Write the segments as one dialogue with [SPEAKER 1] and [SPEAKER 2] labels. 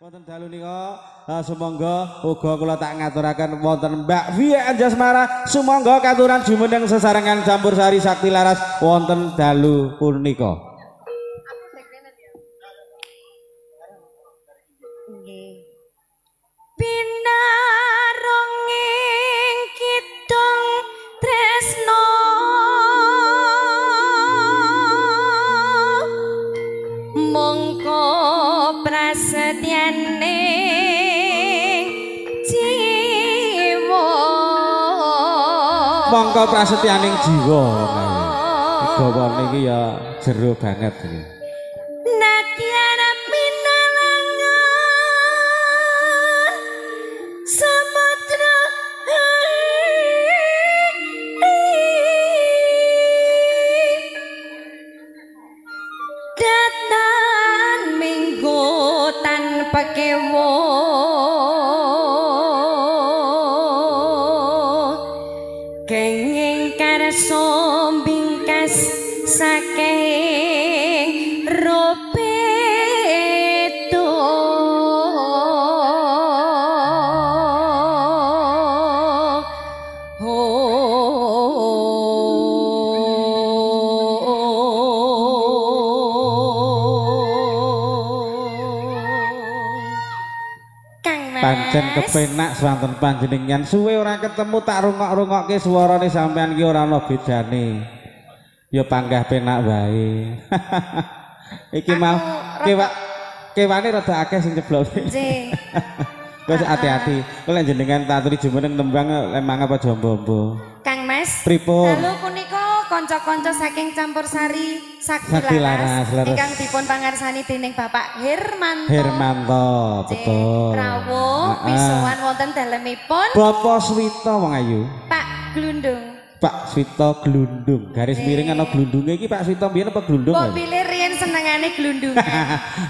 [SPEAKER 1] Wonten dalu nika sumangga uga kula tak ngaturaken wonten Mbak Via Anjasmara sumangga katuran jumeneng sesarengan campur sari Sakti Laras wonten dalu punika.
[SPEAKER 2] Nggih. Pinaronging kidung tresno mongko prasetyaning jiwa.
[SPEAKER 1] Mongko prasetyaning jiwa. Gawane iki ya jero banget iki.
[SPEAKER 2] Nadyan pinalangan samudra datan minggu tanpa kewo kenging karso bingkas saking robeto.
[SPEAKER 1] Pancen kepenak swanten panjenengan suwe ora ketemu tak rungok-rungokke suarane sampean ki ora ana bedane. Ya panggah penak wae. Iki mau kewane rada akeh sing ceblok.
[SPEAKER 2] Nggih.
[SPEAKER 1] Wis ati-ati. Kok lek jenengan taturi jumeneng nembang lemang apa jombo-ombo.
[SPEAKER 2] Kang Mas.
[SPEAKER 1] Pripun?
[SPEAKER 2] Dalu punika kanca-kanca saking Campur Sari Sakti Laras ingkang dipun pangarsani dening Bapak Hermanto.
[SPEAKER 1] Hermanto, betul.
[SPEAKER 2] Rawuh pisuwan wonten dalemipun
[SPEAKER 1] Bapak Swito wong ayu.
[SPEAKER 2] Pak Glundung.
[SPEAKER 1] Pak Swito Glundung. Garis miring ana glundunge iki Pak Swito mbiyen apa glundung?
[SPEAKER 2] Kok pilih riyen senengane glundungan.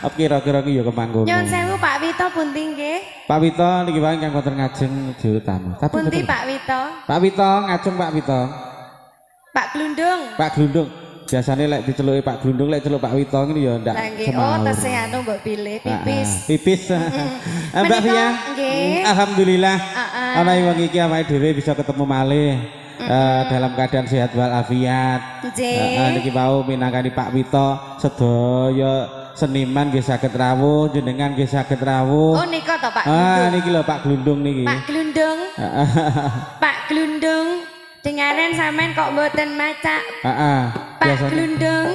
[SPEAKER 1] Apa kira-kira ki ya kemangkono.
[SPEAKER 2] Nyuwun sewu Pak Wito pundi nggih?
[SPEAKER 1] Pak Wito niki wae ingkang wonten ngajeng juru tamu. Tapi
[SPEAKER 2] pundi Pak Wito?
[SPEAKER 1] Pak Wito ngajeng Pak Wito.
[SPEAKER 2] Pak Glundung.
[SPEAKER 1] Pak Glundung. Biasane lek diceluki Pak Glundung lek celuk Pak Wito ngene ya ndak
[SPEAKER 2] semaur. Oh tesih anu mbok pilih pipis.
[SPEAKER 1] Pipis. Mbak Via.
[SPEAKER 2] Nggih.
[SPEAKER 1] Alhamdulillah. Ana wengi iki awake dhewe bisa ketemu malih. Dalam keadaan sehat walafiat. Niki wau minangkani Pak Wito sedaya seniman nggih saged rawuh, jenengan nggih saged rawuh.
[SPEAKER 2] Oh nika to Pak Glundung.
[SPEAKER 1] Ah niki lho Pak Glundung niki.
[SPEAKER 2] Pak Glundung. Pak Glundung dengaren sampean kok mboten macak.
[SPEAKER 1] Heeh.
[SPEAKER 2] Pak Glundung.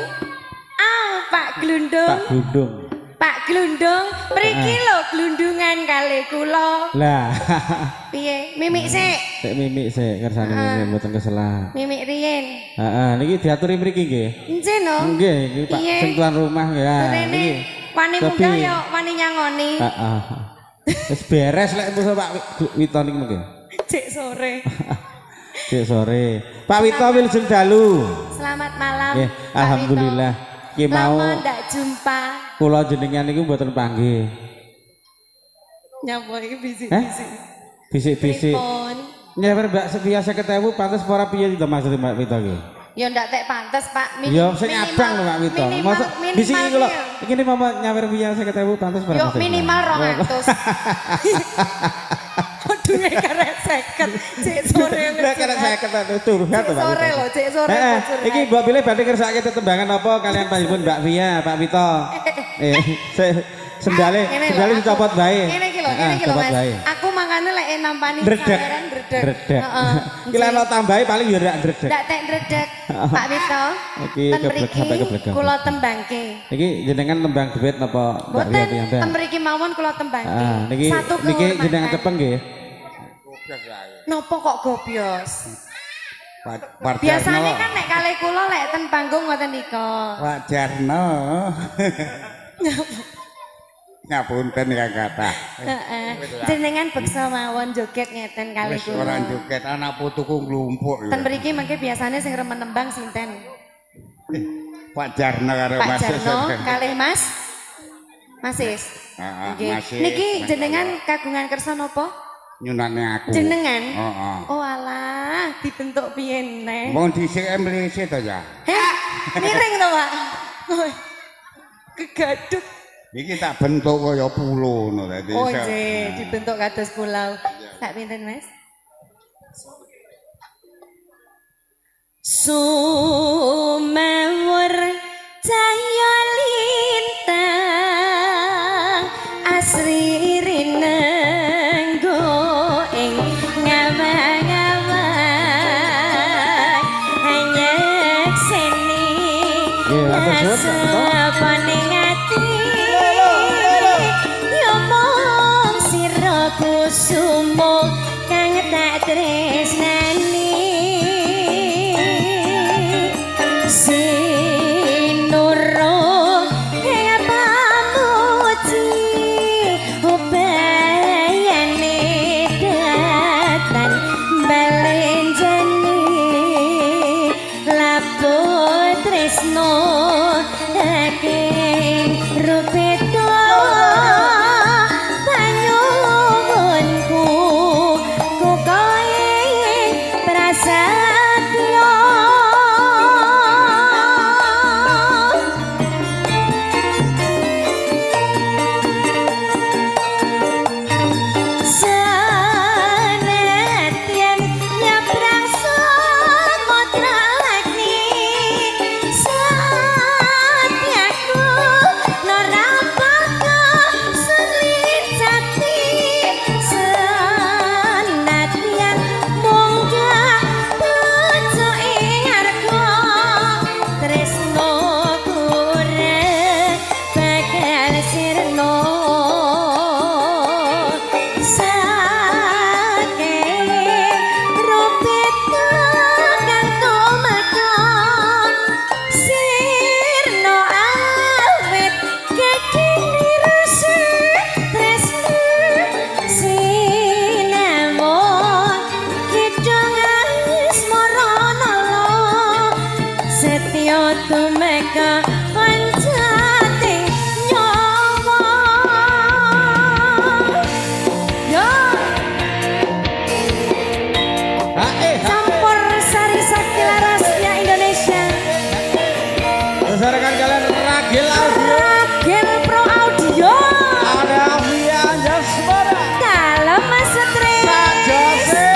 [SPEAKER 2] Ah Pak Glundung.
[SPEAKER 1] Pak Glundung.
[SPEAKER 2] Pak Glundung, mriki lho glundungan kalih kula.
[SPEAKER 1] Lah.
[SPEAKER 2] Piye? Mimik sik.
[SPEAKER 1] Sik mimik sik kersane mimik mboten keselak.
[SPEAKER 2] Mimik riyen.
[SPEAKER 1] Heeh, niki diaturi mriki nggih.
[SPEAKER 2] Nggih no.
[SPEAKER 1] Nggih, iki Pak sing tuan rumah ya. Niki.
[SPEAKER 2] Wani munggah ya wani nyangoni.
[SPEAKER 1] Heeh. Wis beres lek musuh Pak Wito niki mengke.
[SPEAKER 2] Cek sore.
[SPEAKER 1] Cek sore. Pak Wito wilujeng dalu.
[SPEAKER 2] Selamat malam.
[SPEAKER 1] Nggih, alhamdulillah. Ki mau
[SPEAKER 2] ndak jumpa.
[SPEAKER 1] Kula jenengan niku mboten panggih.
[SPEAKER 2] Nyapa iki bisik-bisik.
[SPEAKER 1] Bisik-bisik. Nyewer Mbak Setia 50.000 pantes ora piye to maksud Mbak Wito iki?
[SPEAKER 2] Ya ndak tek pantes Pak.
[SPEAKER 1] Ya sing abang lho Pak Wito. Mosok bisik iki lho. Iki mama nyawer piye 50.000 pantes ora.
[SPEAKER 2] Yo minimal 200. Kodunge karek 50. Cek sore.
[SPEAKER 1] Lah karek 50 curhat to Pak.
[SPEAKER 2] Sore lho, cek sore.
[SPEAKER 1] Iki mbok pilih badhe kersake tetembangan apa kalian panjenengan Mbak Via, Pak Wito. Sendale, sendale dicopot bae.
[SPEAKER 2] Ngene iki lho, ngene iki lho Mas. Aku mangkane lek nampani saweran ndredeg.
[SPEAKER 1] Heeh. Iki lek tambahi paling ya ndak ndredeg.
[SPEAKER 2] Ndak tek ndredeg. Pak Wito.
[SPEAKER 1] Iki keblek sampai keblek.
[SPEAKER 2] Kula tembangke.
[SPEAKER 1] Iki jenengan tembang duet napa Mbak Via piyambak?
[SPEAKER 2] Mboten, mriki mawon kula tembangke.
[SPEAKER 1] Niki niki jenengan tepeng nggih.
[SPEAKER 2] Napa kok gobyos? Biasane kan nek kalih kula lek ten panggung ngoten nika.
[SPEAKER 3] Pak Jarno. Ngapunten kang kathah.
[SPEAKER 2] Heeh. Jenengan beksa mawon joget ngeten kalih kula.
[SPEAKER 3] Wis ora joget anak putuku nglumpuk.
[SPEAKER 2] Ten mriki mengke biasane sing remen nembang sinten?
[SPEAKER 3] Pak Jarno karo Mas.
[SPEAKER 2] Pak Jarno kalih Mas. Mas Is.
[SPEAKER 3] Heeh,
[SPEAKER 2] niki jenengan kagungan kersa napa?
[SPEAKER 3] Nyunane aku.
[SPEAKER 2] Jenengan?
[SPEAKER 3] Heeh.
[SPEAKER 2] Oh alah, dibentuk piye neh?
[SPEAKER 3] Wong dhisik mlese to ya.
[SPEAKER 2] Heh, miring to, Pak. Kegaduk.
[SPEAKER 3] Iki tak bentuk kaya pulo ngono dadi.
[SPEAKER 2] Oh nggih, dibentuk kados pulau. Sak pinten, Mas? Sumewur cahya lintang asri rinenggo ing ngawang-ngawang anyekseni sepane ati yo mung sira kusumo kang tak tresnani sinuro ing pamuji ubayane datan balenjani lapo tresno aking rupeto panyuwunku kukoe prasetyo. Senetian nyabrang samudra agni satyaku nora bakal sulicati senatian munggah bojo ing arga tresno kure bakal sirna saking rupita kang tumeka sirna awit gedhe rasa tresna sinawon kidung asmara nala setya tumeka pancating nyawa. Yo campur sari sakti larasnya Indonesia.
[SPEAKER 1] Bersarakan kalian Ragil Audio.
[SPEAKER 2] Ragil Pro Audio.
[SPEAKER 1] Ada Via Anjasmara.
[SPEAKER 2] Dalem Mas Setri.
[SPEAKER 1] Sajose.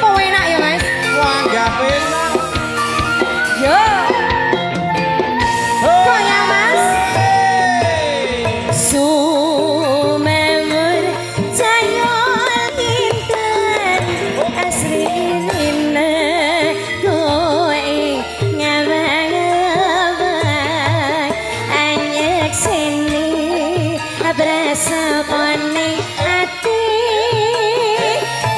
[SPEAKER 2] Oh enak ya Mas.
[SPEAKER 1] Wah gak enak.
[SPEAKER 2] Yo. Goyang Mas. Sumewur cahya linten asri rinenggo ing ngawang-ngawang anyekseni brasapane ati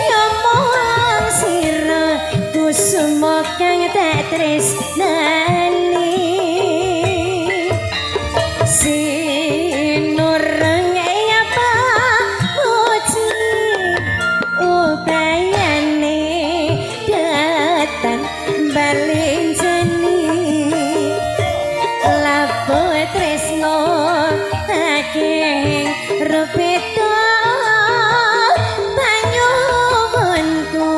[SPEAKER 2] ya mung sira kusuma kang tak tresnani sinureng ing pamuji ubayane datan balenjani lapo tresno aking rupita panyuwunku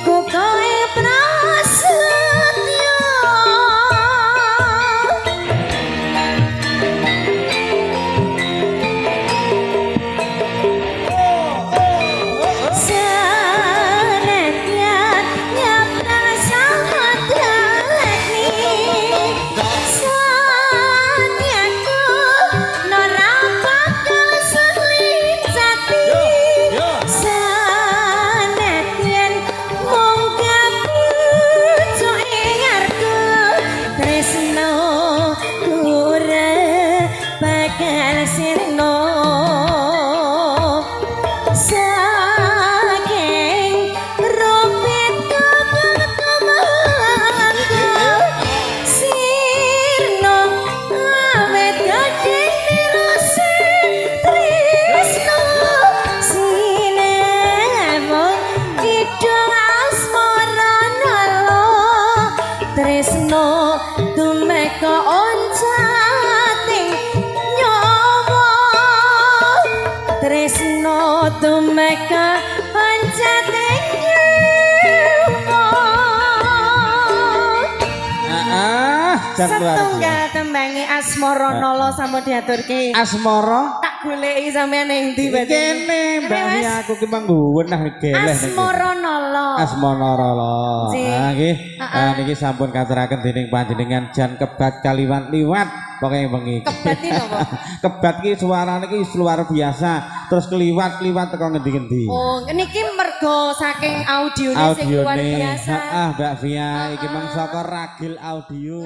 [SPEAKER 2] kukoe prasetyo. Senetian nyabrang samudra agni satyaku nora bakal sulicati senetian mung kapujo ing arga tresno kure bakal sirna saking rupita tumangga sirna awet gedhe rasa tresno sinawon kidung asmara nala tresno tumeka oncating nyawa tresno tumeka oncating nyawa.
[SPEAKER 1] Ah. jan luar biasa.
[SPEAKER 2] Setunggal tembange Asmara Nala sampun diaturke.
[SPEAKER 1] Asmara
[SPEAKER 2] tak goleki sampean ning ndi berarti?
[SPEAKER 1] Kene Mbak Via aku ki mangguwenah geleh.
[SPEAKER 2] Asmara Nala.
[SPEAKER 1] Asmara Nala. Ah nggih. Niki sampun katuraken dening panjenengan jan kebat kaliwat-liwat pokoke wengi.
[SPEAKER 2] Kebat iki napa?
[SPEAKER 1] Kebat ki suarane ki luar biasa, terus keliwat-liwat teko ngendi-ngendi.
[SPEAKER 2] Oh, niki mergo saking audione sing luar biasa.
[SPEAKER 1] Heeh, Mbak Via iki mung saka Ragil Audio.